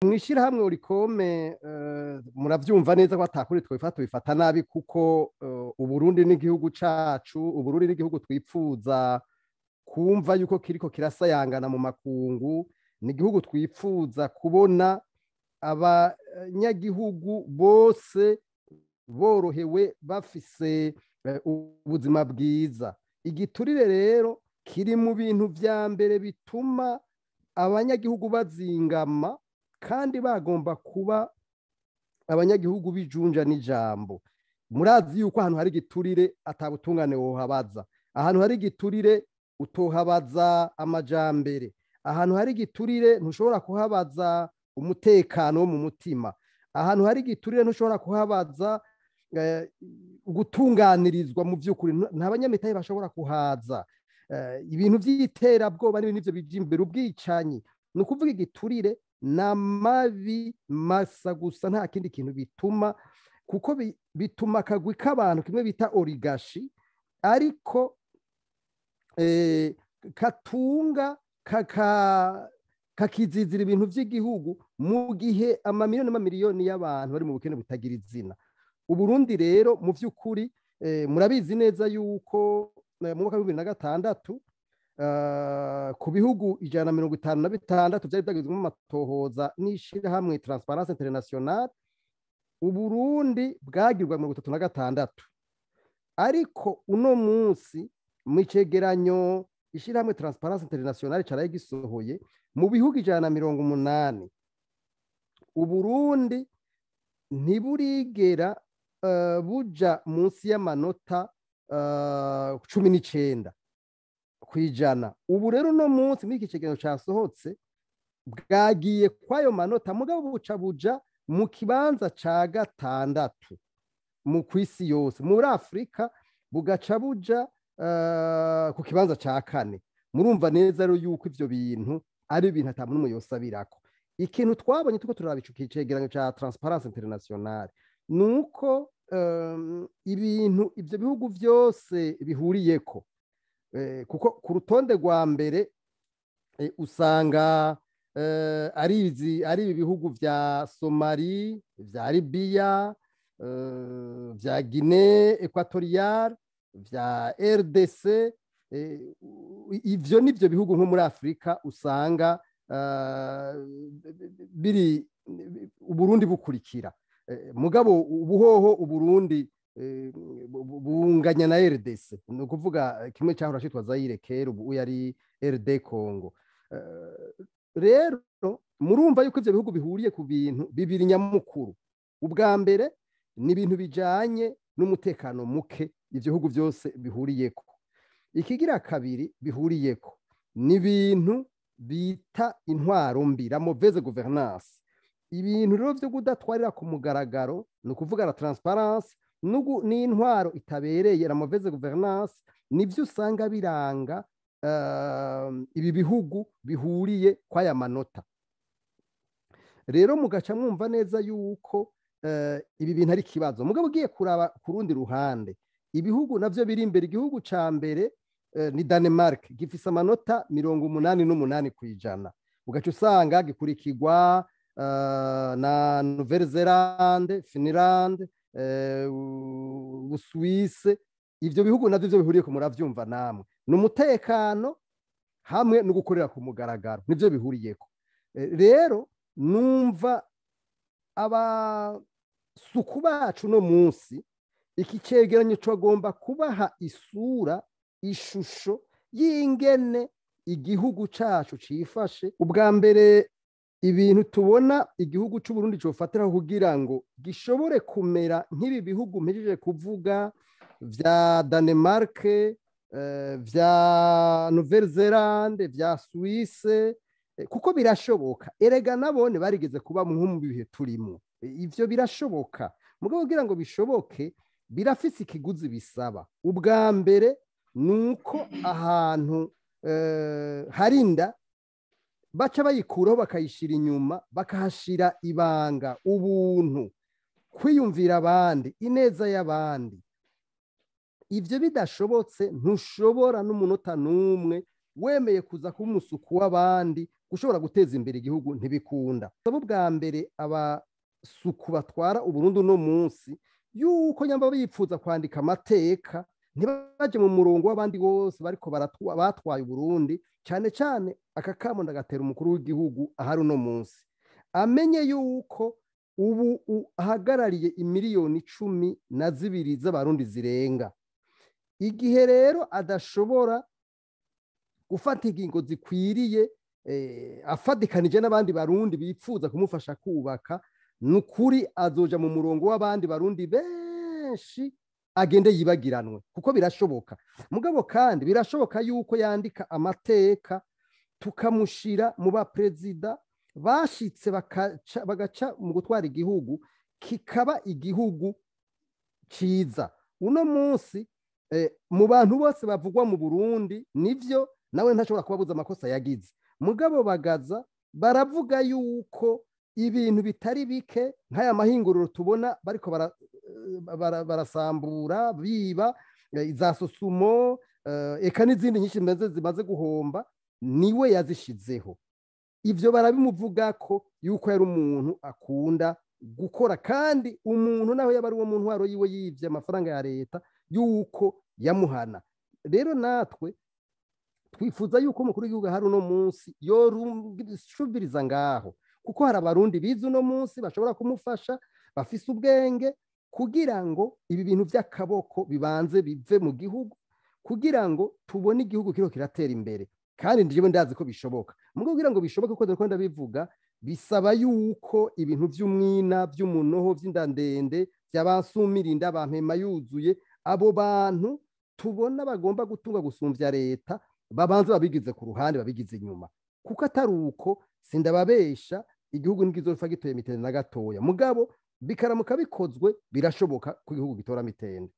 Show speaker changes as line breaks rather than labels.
Mw'ishyirahamwe Olucome, murabyumva neza ko atakuri twifata, tubifata nabi, kuko Uburundi n'igihugu cacu. Uburundi n'igihugu twipfuza kumva yuko kiriko kirasayangana mu makungu, ni igihugu twipfuza kubona abanyagihugu bose borohewe, bafise ubuzima bwiza. Igiturire rero kiri mu bintu vya mbere bituma abanyagihugu bazingama, kandi bagomba kuba abanyagihugu bijunja n'ijambo. Murazi yuko ahantu hari igiturire atabutungane wohabaza, ahantu hari igiturire utohabaza amajambere, ahantu hari igiturire ntushobora kuhabaza umutekano wo mu mutima, ahantu hari igiturire ntushobora kuhabaza gutunganirizwa. Mu by'ukuri nta banyamitahe bashobora kuhaza. Ibintu by'iterabwoba n'ibintu ivyo bija imbere, ubwicanyi. Ni ukuvuga igiturire n'amabi masa gusa, nta kindi kintu bituma, kuko bituma akagwi k'abantu, kimwe bita oligarchie, ariko katunga kakizizira ibintu by'igihugu, mu gihe amamiliyoni n'amamiliyoni y'abantu bari mu bukene butagira izina. Uburundi rero mu by'ukuri, murabizi neza yuko mu mwaka wa 2006, ku bihugu 156 byari byagizwemo amatohoza n'ishirahamwe Transparency International, Uburundi bwagirwa 36. Ariko uno munsi, mu cegeranyo ishirahamwe Transparency International caraye gisohoye, mu bihugu 180, Uburundi ntiburigera buja munsi y'amanota 19%. Ubu rero uno munsi muri iki cegeranyo casohotse bwagiye kw'ayo manota, mugabo buca buja mu kibanza ca gatandatu mu kw'isi yose, muri Afurika bugaca buja ku kibanza ca kane. Murumva neza rero yuko ivyo bintu ari ibintu ata muntu yosabirako. Ikintu twabonye tuko turaba ico cegeranyo ca Transparency International nuko ibintu ivyo bihugu vyose bihuriyeko, kuko ku rutonde rwa mbere usanga ari izi, ari ibi bihugu vya Somali, vya Libya, vya Guinée Equatoriale, vya RDC. Ivyo nivyo bihugu nko muri Afrika usanga biri Uburundi bukurikira. Mugabo ubuhoho Uburundi bunganya na RDC, ni ukuvuga kimwe cyahora citwa Zaire kera, ubu yari RD Congo. Rero murumva yuko ivyo bihugu bihuriye ku bintu bibiri nyamukuru. Ubwa mbere ni ibintu bijanye n'umutekano muke ivyo bihugu byose bihuriyeko. Ikigira kabiri bihuriyeko ni ibintu bita intwaro mbi, la mauvaise gouvernance. Ibintu rero vyo kudatwarira ku mugaragaro, ni ukuvuga la transparence, n'intwaro itabereye, la mauvaise gouvernance, nivyo usanga biranga ibi bihugu bihuriye kw'aya manota. Rero mugaca mwumva neza yuko ibi bintu ari ikibazo. Mugabo ugiye kuraba ku rundi ruhande ibihugu navyo biri imbere, igihugu ca mbere ni Danemark, gifise amanota 88%. Ugaca usanga gikurikirwa na Nouvelle-Zélande, Finlande, Busuwise. Ivyo bihugu navyo vyo bihuriye ku, muravyumva namwe, ni umutekano hamwe no gukorera ku mugaragaro, nivyo bihuriyeko. Rero numva abasuku bacu no munsi iki cegeranyo cagomba kubaha isura, ishusho y'ingene igihugu cacu cifashe. Ubwa mbere, ibintu tubona igihugu c'Uburundi cofatiraho kugira ngo gishobore kumera nk'ibi bihugu mpejeje kuvuga vya Danemark, vya Nouvelle-Zélande, vya Suisse, kuko birashoboka. Erega nabone barigeze kuba nko mu bihe turimo. Ivyo birashoboka, mugabo kugira ngo bishoboke birafise ikiguzi bisaba. Ubwa mbere nuko ahantu hari inda baca bayikuraho bakayishira inyuma, bakahashira ibanga, ubuntu, kwiyumvira abandi, ineza y'abandi. Ivyo bidashobotse ntushobora n'umunota n'umwe wemeye kuza kuba umusuku w'abandi. gushobora guteza imbere igihugu ntibikunda. Abo bwa mbere abasuku batwara Uburundi uno munsi, yuko nyamba bipfuza kwandika amateka, ntibaje mu murongo w'abandi bose bariko batwaye Uburundi. Cyane cyane aka kamo ndagatera umukuru w'igihugu ahari uno munsi, amenye yuko ubu ahagarariye imiliyoni 12 z'abarundi zirenga. Igihe rero adashobora gufata ingingo zikwiriye, afatikanije n'abandi barundi bipfuza kumufasha kubaka, nukuri azoja mu murongo w'abandi barundi benshi agende yibagiranwe, kuko birashoboka. Mugabo kandi birashoboka yuko yandika amateka tukamushira mu ba prezida bashitse bagaca mu gutwara igihugu kikaba igihugu ciza. Uno munsi mu bantu bose bavugwa mu Burundi, nivyo nawe ntashobora kubabuza amakosa yagize, mugabo Bagaza baravuga yuko ibintu bitari bike nk'aya mahinguriro tubona bariko barasambura biba za Sosumo, eka n'izindi nyinshi zimaze guhomba, niwe yazishizeho. Ivyo barabimuvuga ko yuko yari umuntu akunda gukora, kandi umuntu naho yaba ari uwo mu ntwaro yiwe yivye amafaranga ya leta yuko yamuhana. Rero natwe twifuza yuko umukuru w'igihugu hari uno munsi yorubiriza ngaho, kuko hari abarundi bize uno munsi bashobora kumufasha, bafise ubwenge, kugira ngo ibi bintu by'akaboko bibanze bive mu gihugu, kugira ngo tubone igihugu kiriho kiratera imbere. Kandi ndijewe ndazi ko bishoboka. Mugo kugira ngo bishoboke, uko dore ndabivuga, bisaba yuko ibintu by'umwina, by'umunoho, by'indandende, by'abasumirinda, bampema yuzuye, abo bantu tubona bagomba gutunga gusumvya leta, babanze babigize ku ruhande, babigize inyuma. Kuko atari uko, sindababesha, igihugu ntigizopfa gitoye mitende na gatoya. Mugabo bikaramuka bikozwe, birashoboka ko igihugu gitora mitende.